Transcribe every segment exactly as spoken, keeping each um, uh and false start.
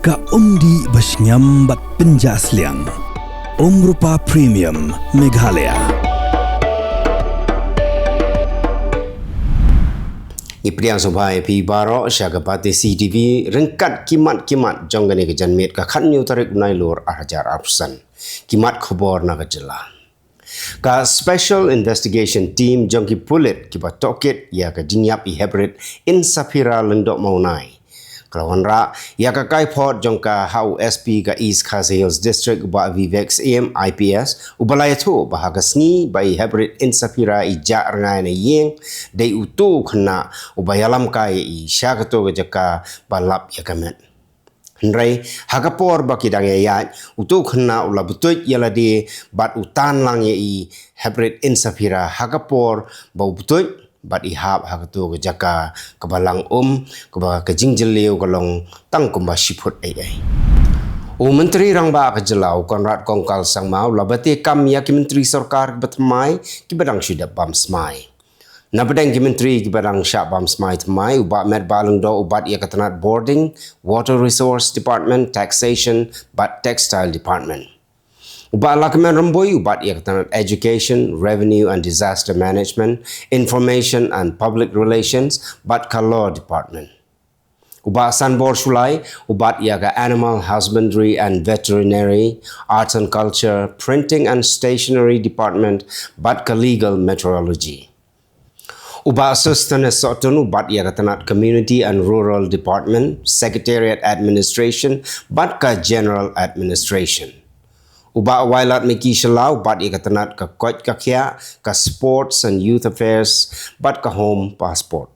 Ka umdih ba shngiam bad pynjah sliang. Umrupa Premium Meghalaya. Ngi pdiang sngewbha ïa phi baroh sha ka Batesi TV ryngkat ki mat ki mat jong kane ka janmiet ka khatñiew tarik u Nailur ar hajar arphew san. Ki mat khubor na ka jylla. Ka Special Investigation Team jong ki pulit kiba tohkit ïa ka jingïap i Heprit Insaphira Lyngdoh Mawnai ka la wanrah ïa ka kaiphod jong ka ha u SP ka East Khasi Hills District u Bah Vivek Syiem IPS, uba la ïathuh ba ha ka sngi ba i Heprit Insaphira i jah rngai na ïing, dei uto u khynnah uba ïalam kai ïa i sha kato ka jaka ba lap ïa ka met. Hynrei ha ka por ba ki dang ïaid, uto u khynnah u la butuit ïa lade bad u tan lang ïa i Heprit Insaphira ha ka por ba u butuit bad i hap ha kato ka jaka kaba lang um, kaba ka jingjylliew ka long tang kumba shi phut ei ei. U Myntri Rangbah ka jylla u Conrad Kongkal Sangma u la bate kam ïa ki myntri sorkar kiba thymmai kiba dang shu dep bam smai. Na pdeng ki myntri kiba dang shah bam smai thymmai, u Bah Metbah Lyngdoh u bat ïa ka tnat Boarding, Water Resource Department, Taxation bad Textile Department. U Bah Lahkmen Rymbui u bat ïa ka tnat Education, Revenue and Disaster Management, Information and Public Relations bad ka Law Department. U Bah Sanbor Shullai u bat ïa ka Animal Husbandry and Veterinary, Arts and Culture, Printing and Stationery Department bad ka Legal Metrology. U Bah Sosthenes Sohtun u bat ïa ka tnat Community and Rural Department, Secretariat Administration bad ka General Administration. U Bah Wailadmiki Shylla u bat ïa ka tnat ka koit ka khiah, ka Sports and Youth Affairs bad ka Home Passport.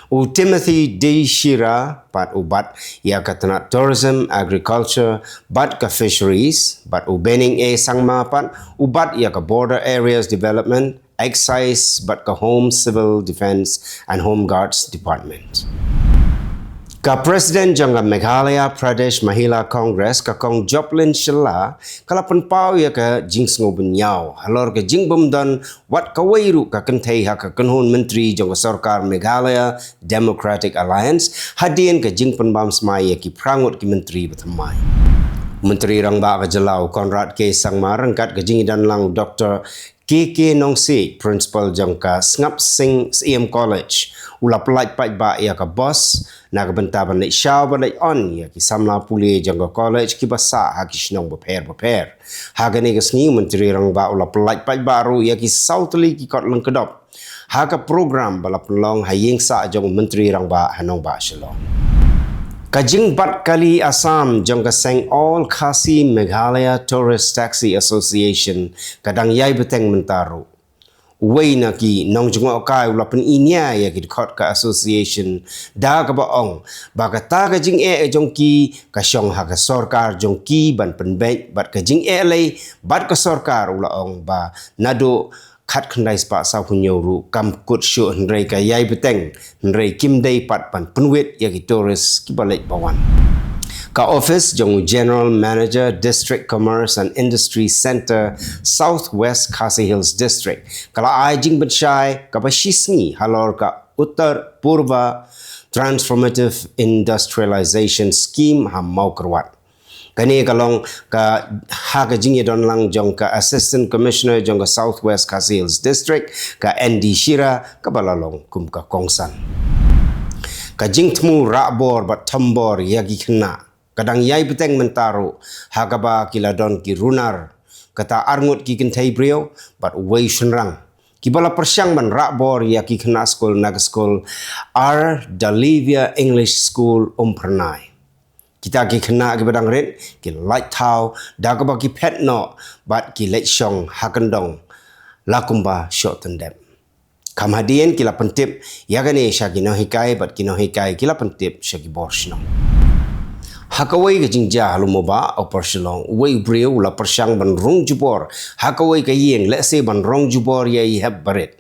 U Timothy D Shira pat u bat ïa ka tnat Tourism, Agriculture bad ka Fisheries, bad u Benning A Sangma pat u bat ïa ka Border Areas Development, Excise bad ka Home, Civil Defence and Home Guards Department. Ka President jong ka Meghalaya Pradesh Mahila Congress, ka Kong Joplin Shylla, ka la pynpaw ïa ka jingsngewbynñiaw halor ka jingbymdon wat kawei ruh ka kynthei ha ka kynhun myntri jong ka sorkar Meghalaya Democratic Alliance hadien ka jingpynbam smai ïa ki phra ngut ki myntri ba thymmai. Myntri Rangbah ka jylla u Conrad K Sangma ryngkat ka jingïadonlang u Doktor K K Nongsiej, Principal jong ka Sngap Sing Syiem College, u la pyllait paidbah ïa ka bos na ka bynta ban leit shaw ban leit on ïa ki samla pule jong ka college kiba sah ha ki shnong bapher bapher. Ha kane ka sngi u Myntri Rangbah u la pyllait paidbah ruh ïa ki saw tylli ki kot lyngkdop ha ka program ba la pynlong ha ïing sah jong u Myntri Rangbah ha nongbah Shillong. Ka jingbat kali Assam jong ka seng All Khasi Meghalaya Tourist Taxi Association ka dang ïai bteng mynta ruh. Uwei na ki nongjngohkai u la pyninia ïa ki dkhot ka association da kaba ong ba kata ka jingeh jong ki ka shong ha ka sorkar jong ki ban pynbeit bad ka jingeh lei bad ka sorkar, u la ong ba naduh khatkhyndai spah sawphew hynñiew ruh kam kut shuh hynrei ka ïai bteng, hynrei kim dei pat ban pynwit ïa ki tourist kiba leit ba wan. Ka office jong u General Manager District Commerce and Industry Centre South West Khasi Hills District ka la ai jingpynshai kaba shisngi halor ka Uttar Purva Transformative Industrialization Scheme ha Mawkyrwat. Kane ka long ka ha ka jingïadonlang jong ka Assistant Commissioner jong ka South West Khasi Hills District, ka N D Shira, kaba la long kum ka kongsan. Ka jingthmu rah bor bad thombor ïa ki khynnah ka dang ïai bteng mynta ruh ha kaba ki la don ki runar, kata arngut ki kynthei briew bad uwei shynrang, kiba la pyrshang ban rah bor ïa ki khynnah skul na ka skul R Dalivia English School, Umphyrnai. Kita ki khynnah kiba dang rit ki lait thaw da kaba ki phet noh bad ki leit shong ha kyndong la kumba shoh tyndep. Kham hadien ki la pyntip ïa kane sha ki nonghikai bad ki nonghikai ki la pyntip sha ki bor shnong. Ha kawei ka jingjia ha Lumba, Upper Shillong, uwei u briew u la pyrshang ban rung jubor ha kawei ka ïing, lehse ban rung jubor ïa i hep barit.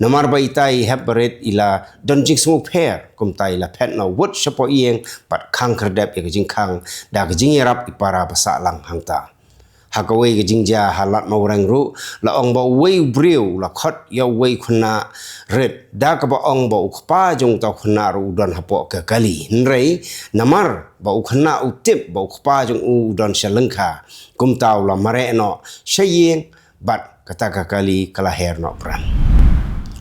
Namar ba itai i hep barit i la don jingsngewpher, kumta i la phet noh wut shapoh ïing bad khang khyrdep ïa ka jingkhang da ka jingïarap i para ba sah lang hangta. Ha kawei ka jingjia ha Lad Mawreng ruh, la ong ba uwei u briew u la khot ïa uwei u khynnah rit da kaba ong ba u kpa jong uta u khynnah ruh u don hapoh ka kali. Hynrei namar ba u khynnah u tip ba u kpa jong u u don sha lyngkha, kumta u la mareh noh sha ïing bad kata ka kali ka la her noh pran.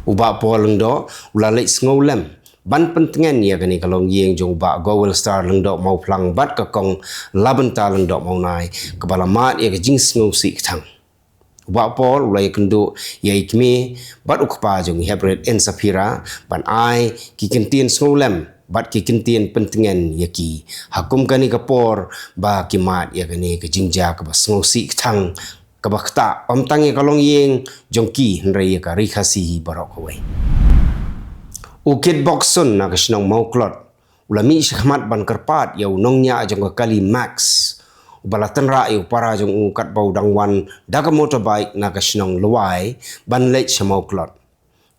U Bah Paul Lyngdoh u la leit sngewlem ban pyntngen ïa kane ka longïing jong u Bah Gowelstar Lyngdoh Mawphlang bad ka Kong Labynta Lyngdoh Mawnai, kaba la mad ïa ka jingsngewsih kthang. U Bah Paul u la ïakynduh ïa i kmie bad u kpa jong i heprit N Sapphira ban ai ki kyntien sngewlem bad ki kyntien pyntngen ïa ki ha kum kane ka por ba ki mad ïa kane ka jingjia kaba sngewsih kthang, kaba ktah ym tang ïa ka longïing jong ki hynrei ïa ka Ri Khasi hi baroh kawei. U Kitbokson na ka shnong Mawklot u la mih shakhmat ban kyrpad ïa u nongñiah jong ka kali Max, uba la tynrah ïa u para jong u katba u dang wan da ka motorbike na ka shnong Lwai ban leit sha Mawklot.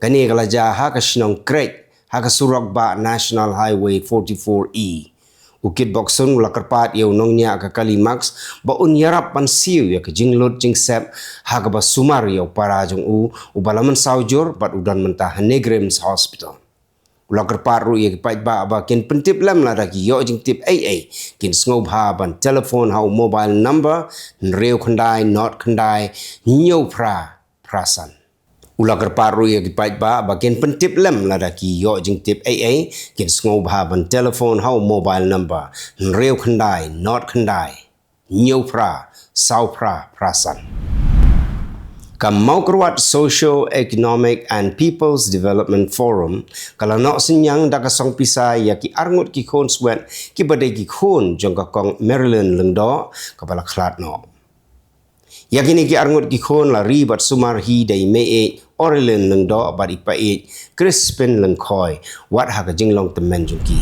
Kane ka la jia ha ka shnong Krek, ha ka surok bah National Highway forty-four E. U Kitbokson u la kyrpad ïa u nongñiah ka kali Max ba un ïarap ban siew ïa ka jinglut jingsep ha kaba sumar ïa u para jong u, uba la mynsaw jur bad u don mynta ha NEIGRIHMS Hospital. U la kyrpad ruh ïa ki paidbah ba kin pyntip lem lada ki ïoh jingtip ei ei, kin sngewbha ban telephone ha u mobile number hynriew khyndai nod khyndai hynñiew phra phra san. U la kyrpad ruh ïa ki paidbah ba kin pyntip lem lada ki ïoh jingtip ei ei, kin sngewbha ban telephone ha u mobile number hynriew khyndai nod khyndai hynñiew phra saw phra phra san. Ka Mawkyrwat Socio Economic and People's Development Forum ka la noh synñiang da ka song pisa ïa ki arngut ki khun swet kiba dei ki khun jong ka Kong Marilyn Lyngdoh, kaba la khlad noh. Ïa kine ki arngut ki khun la ri bad sumar hi da i meiieit Orilyn Lyngdoh bad i paeit Crispin Lyngkhoi, wat ha ka jinglong tymmen jong ki.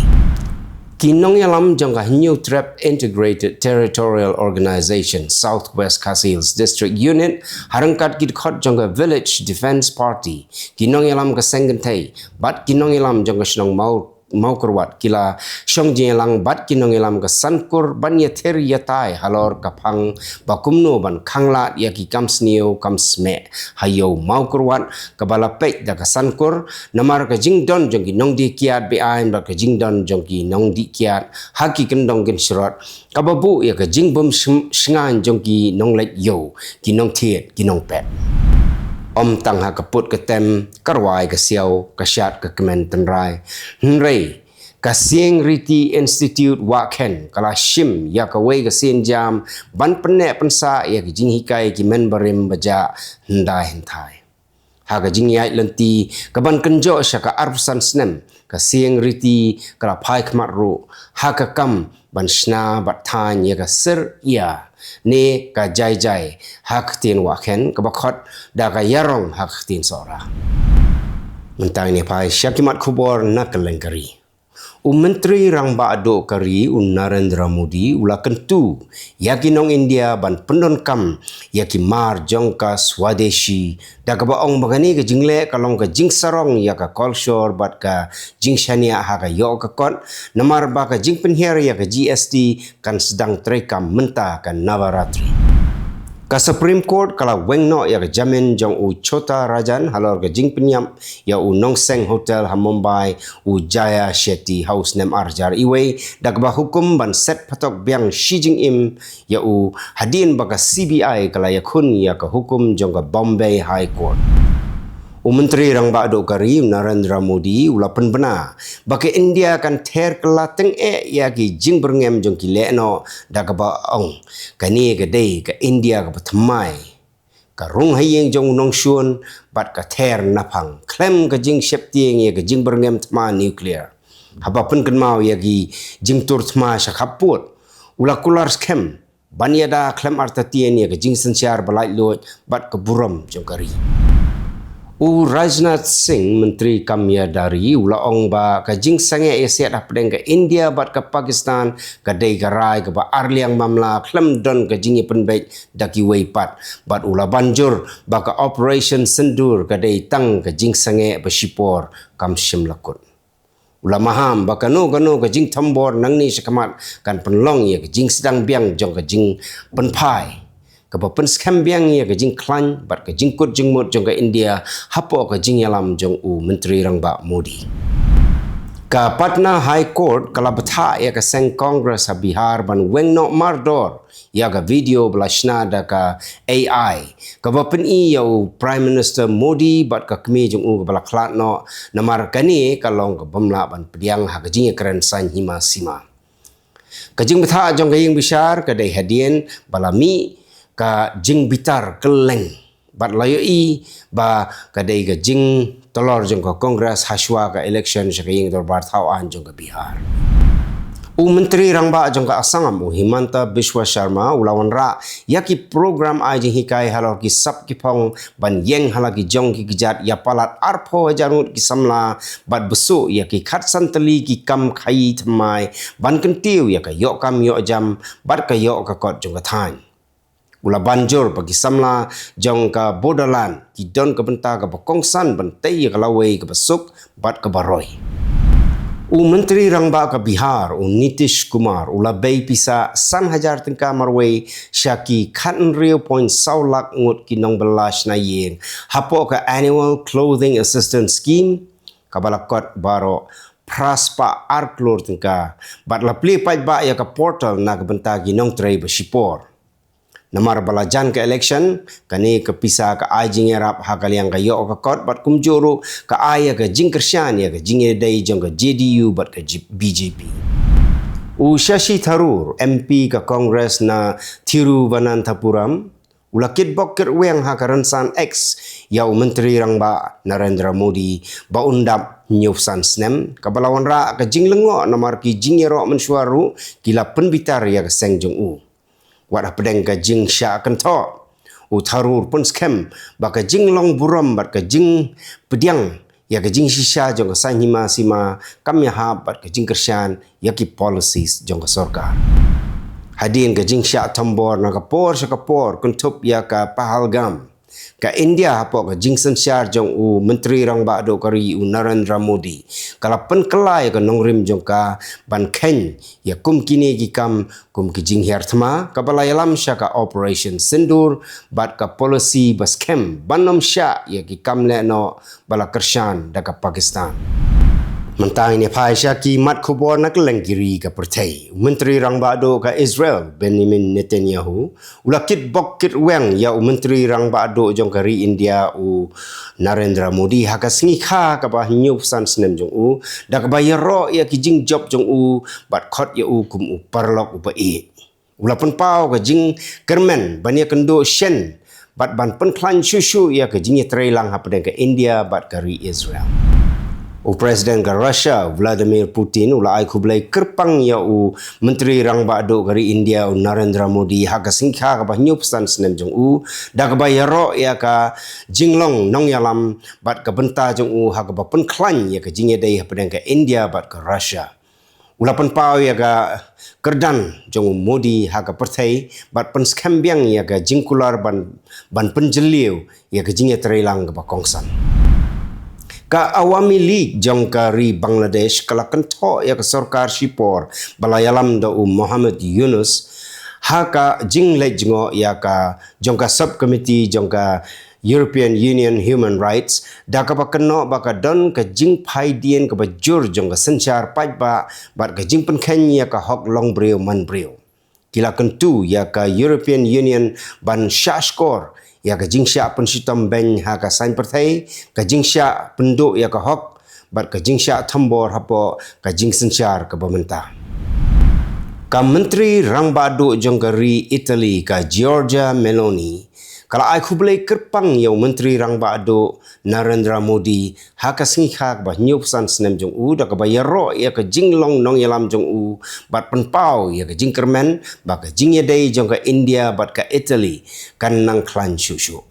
Ki nongïalam jong ka Hynñiewtrep Integrated Territorial Organization South West Khasi Hills District Unit, ha ryngkat ki dkhot jong ka Village Defence Party, ki nongïalam ka seng kynthei bad ki nongïalam jong ka shnong Maw Mawkyrwat ki la shong jingïalang bad ki nongïalam ka Sankur ban ïathir ïatai halor ka phang ba kumno ban khanglad ïa ki kam sniew kam smeh ha ïew Mawkyrwat, kaba la peit da ka Sankur namar ka jingdon jong ki nongdih kiad be-aiñ bad ka jingdon jong ki nongdih kiad ha ki kyndong kynshrot, kaba buh ïa ka jingbym shm- shngaiñ jong ki nongleit ïew, ki nongthied, ki nongpet. Ym tang ha ka put ka tem, ka rwai ka siaw, ka shad ka kmen tynrai, hynrei ka Siengriti Institute Wahkhen ka la shim ïa kawei ka sienjam ban pynneh pynsah ïa ka jinghikai ki men barim bajah hyndai hynthai. Ha ka jingïaid lynti kaban kynjoh sha ka arphew san snem, ka Siengriti ka la phai khmat ruh ha ka kam ban shna bad thaiñ ïa ka sir ïa ne ka jaijai ha ka ktien Wahkhen, kaba khot da ka ïarong ha ka ktien Sohra. Mynta ngin ïa phai sha ki mat khubor na kylleng ka ri. U Myntri Rangbah Duh ka ri, u Narendra Modi, u la kyntu ïa ki nong India ban pyndonkam ïa ki mar jong ka Swadeshi, da kaba ong ba kane ka jingleh ka long ka jingsarong ïa ka kolshor bad ka jingshaniah ha ka ïoh ka kot, namar ba ka jingpynhiar ïa ka G S T kan sdang treikam mynta ka Navaratri. Ka Supreme Court ka la weng noh ïa ka jamin jong u Chota Rajan halor ka jingpynïap ïa u nongseng hotel ha Mumbai, u Jaya Shetty, ha u snem ar hajar wei, da kaba hukum ban set phatok biang shi jingim ïa u hadien ba ka C B I ka la ïakhun ïa ka hukum jong ka Bombay High Court. U Myntri Rangbah Duh ka ri, u Narendra Modi, u la pynbna ba ka India kan ther kylla tyngeh ïa ki jingbyrngem jong ki lehnoh, da kaba ong kane ka dei ka India kaba thymmai, ka rung ha ïing jong u nongshun bad ka ther naphang khlem ka jingsheptieng ïa ka jingbyrngem thma nuclear. Haba pynkynmaw ïa ki jingtur thma sha khappud, u la kular skhem ban ïada khlem artatien ïa ka jingsynshar ba laitluid bad ka burom jong ka ri. U Rajnath Singh, Myntri Kam ïada ri, u la ong ba ka jingsangeh ïasiat hapdeng ka India bad ka Pakistan ka dei ka rai kaba arliang mamla khlem don ka jingïapynbeit da kiwei pat, bad u la ban jur ba ka Operation Sindoor ka dei tang ka jingsangeh ba shipor kam shym la kut. U la maham ba kano kano ka jingthombor nangne shakhmat kan pynlong ïa ka jingsdang biang jong ka jingpynphai kaba pynskhem biang ïa ka jingkhlaiñ bad ka jingkut jingmut jong ka India hapoh ka jingïalam jong u Myntri Rangbah Modi. Ka Patna High Court ka la bthah ïa ka seng Congress ha Bihar ban weng noh mardor ïa ka video ba la shna da ka A I, kaba pyni ïa u Prime Minister Modi bad ka kmie jong u kaba la khlad noh, namar kane ka long ka bym lah ban pdiang ha ka jingïakren saiñ hima sima. Ka jingbthah jong ka ïing bishar ka dei hadien ba la mih ka jingbitar kylleng bad la ïohi ba ka dei ka jingtylor jong ka Congress hashwa ka election sha ka ïing dorbar thaw aiñ jong ka Bihar. U Myntri Rangbah jong ka Assam, u Himanta Biswa Sharma, u la wanrah ïa ki program ai jinghikai halor ki sap ki phong ban ïeng ha la ki jong ki kjat ïa palat arphew hajar ngut ki samla bad bsuh ïa ki khatsan tylli ki kam khaïi thymmai ban kyntiew ïa ka ïoh kam ïoh jam bad ka ïoh ka kot jong ka thaiñ. U la ban jur ba ki samla jong ka Bodoland ki don ka bynta kaba kongsan ban tei ïa ka lawei kaba suk bad kaba roi. U Myntri Rangbah ka Bihar, u Nitish Kumar, u la bei pisa san hajar tyngka marwei sha ki khathynriew point saw lak ngut ki nongbylla shna ïing hapoh ka Annual Clothing Assistance Scheme, kaba la kot baroh phra spah ar klur tyngka, bad la plie paidbah ïa ka portal na ka bynta ki nongtrei ba shipor. Namar ba la jan ka election, kane ka pisa ka ai jingïarap ha ka liang ka ïoh ka kot bad kumjuh ruh ka ai ïa ka jingkyrshan ïa ka jingïadei jong ka J D U bad ka J-, B J P. U Shashi Tharoor, M P ka Congress na Thiruvananthapuram, u la kitbok kitweng ha ka rynsan X ïa u Myntri Rangbah Narendra Modi ba un dap hynñiewphew san snem, kaba la wanrah ka jinglyngngoh namar ki jingïaroh mynshuwa ruh ki la pynbitar ïa ka seng jong u. Wat hapdeng ka jingshah kynthoh, u Tharoor pynskhem ba ka jinglong burom bad ka jingpdiang ïa ka jingshisha jong ka saiñ hima sima kam ïahap bad ka jingkyrshan ïa ki policies jong ka sorkar. Hadien ka jingshah thombor na ka por sha ka por kynthup ïa ka Pahalgam, ka India hapoh ka jingsynshar jong u Myntri Rangbah Duh ka ri, u Narendra Modi, ka la pynkylla ïa ka nongrim jong ka ban kheiñ ïa kum kine ki kam kum ki jinghiar thma, kaba la ïalam sha ka Operation Sindoor bad ka policy ba skhem ban ym shah ïa ki kam lehnoh ba la kyrshan da ka Pakistan. Mynta ngin ïa phai sha ki mat khubor na kylleng ki ri ka pyrthei. U Myntri Rangbah Duh ka Israel, Benjamin Netanyahu, u la kitbok kitweng ïa u Myntri Rangbah Duh jong ka ri India, u Narendra Modi, ha ka sngi kha kaba hynñiewphew san snem jong u, da kaba ïaroh ïa ki jingjop jong u bad khot ïa u kum u paralok uba ïeit. U la pynpaw ka jingkyrmen ban ïakynduh shen bad ban pynkhlaiñ shuh shuh ïa ka jingïatreilang hapdeng ka India bad ka ri Israel. U President ka Russia, Vladimir Putin, u la ai khublei kyrpang ïa u Myntri Rangbah Duh ka ri India, u Narendra Modi, ha ka sngi kha kaba hynñiewphew san snem jong u, da kaba ïaroh ïa ka jinglong nongïalam bad ka bynta jong u ha kaba pynkhlaiñ ïa ka jingïadei hapdeng ka India bad ka Russia. U la pynpaw ïa ka kyrdan jong u Modi ha ka pyrthei bad pynskhem biang ïa ka jingkular ban, ban pynjylliew ïa ka jingïatreilang kaba kongsan. Ka Awami League jong ka ri Bangladesh ka la kynthoh ïa ka sorkar shipor ba la ïalam da u Muhammad Yunus ha ka jingleit jngoh ïa ka jong ka subcommittee jong ka European Union Human Rights, da kaba kynnoh ba ka don ka jingphaidien kaba jur jong ka synshar paidbah bad ka jingpynkheiñ ïa ka hok long briew man briew. Ki la kyntu ïa ka European Union ban shah shkor ïa ka jingshah pynshitom beiñ ha ka saiñ pyrthei, ka jingshah pynduh ïa ka hok bad ka jingshah thombor hapoh ka jingsynshar kaba mynta. Ka Myntri Rangbah Duh jong ka ri Italy, ka Giorgia Meloni, ka la ai khublei kyrpang ïa u Myntri Rangbah Duh Narendra Modi ha ka sngi kha kaba hynñiewphew san snem jong u, da kaba ïaroh ïa ka jinglong nongïalam jong u bad pynpaw ïa ka jingkyrmen ba ka jingïadei jong ka India bad ka Italy kan nang khlaiñ shuh shuh.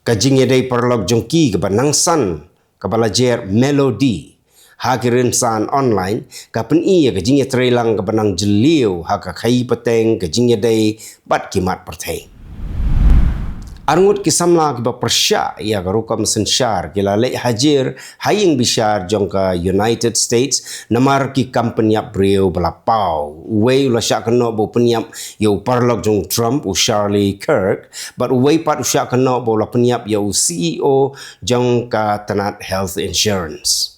Ka jingïadei paralok jong ki kaba nang san, kaba la jer Melody ha ki rynsan online, ka pyni ïa ka jingïatreilang kaba nang jylliew ha ka khaïi pateng, ka jingïadei bad ki mat pyrthei. Arngut ki samla kiba pyrshah ïa ka rukom synshar ki la leit hajir ha ïing bishar jong ka United States namar ki kam pynïap briew ba la paw. Uwei u la shah kynnoh ba u pynïap ïa u paralok jong u Trump, u Charlie Kirk, bad uwei pat u shah kynnoh ba u la pynïap ïa u C E O jong ka tnat health insurance.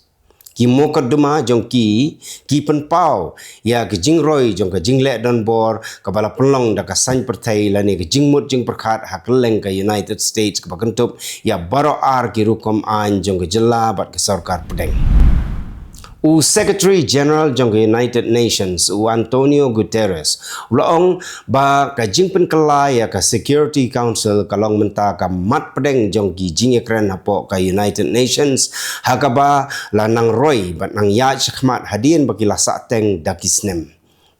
Ki mukotduma jong ki, ki pynpaw ïa ka jingroi jong ka jingleh donbor kaba la pynlong da ka saiñ pyrthei lane ka jingmut jingpyrkhat ha kylleng ka United States kaba kynthup ïa baroh ar ki rukom aiñ jong ka jylla bad ka sorkar pdeng. U Secretary General jong ka United Nations, u Antonio Guterres, u la ong ba ka jingpynkylla ïa ka Security Council ka long mynta ka mat pdeng jong ki jingïakren hapoh ka United Nations, ha kaba la nang roi bad nang ïaid shakhmat hadien ba ki la sahteng da ki snem.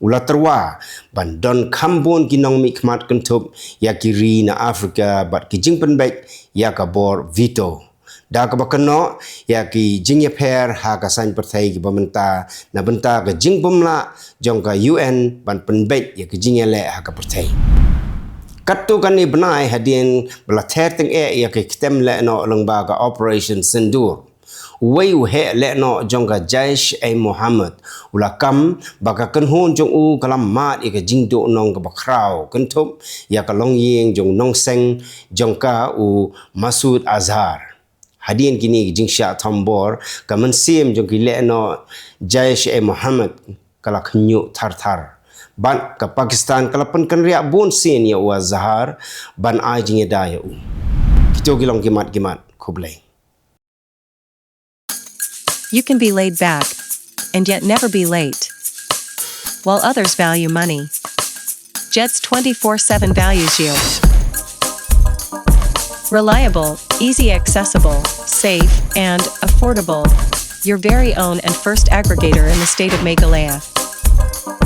U la tyrwa ban don kham bun ki nongmihkhmat kynthup ïa ki ri na Africa bad ki jingpynbeit ïa ka bor veto. Da kaba kynnoh ïa ki jingïapher ha ka saiñ pyrthei kiba mynta na bynta ka jingbymlah jong ka U N ban pynbeit ïa ka jingïaleh ha ka pyrthei. Katto katne bnai hadien ba la ther tyngeh ïa ka kyntem lehnoh lyngba ka Operation Sindoor, uwei u heh lehnoh jong ka Jaish-e-Mohammed u la kam ba ka kynhun jong u ka la mad ïa ka jingduhnong kaba khraw kynthup ïa ka longïing jong u nongseng jong ka, u Masood Azhar. Hadien kine ki jingshah thombor, ka mynsiem jong ki lehnoh Jaish-e-Mohammed ka la khynñiuh thar thar. Bad ka Pakistan ka la pynkynriah bun sien ïa u Azhar ban ai jingïada ïa u. Kito ki long ki mat ki mat, khublei. You can be laid back and yet never be late. While others value money, Jets twenty-four seven values you. Reliable, easy accessible, safe, and affordable. Your very own and first aggregator in the state of Meghalaya.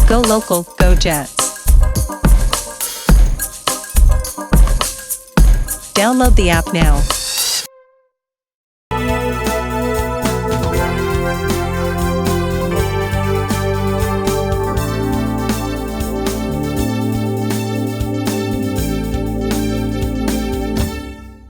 Go local, go Jets. Download the app now.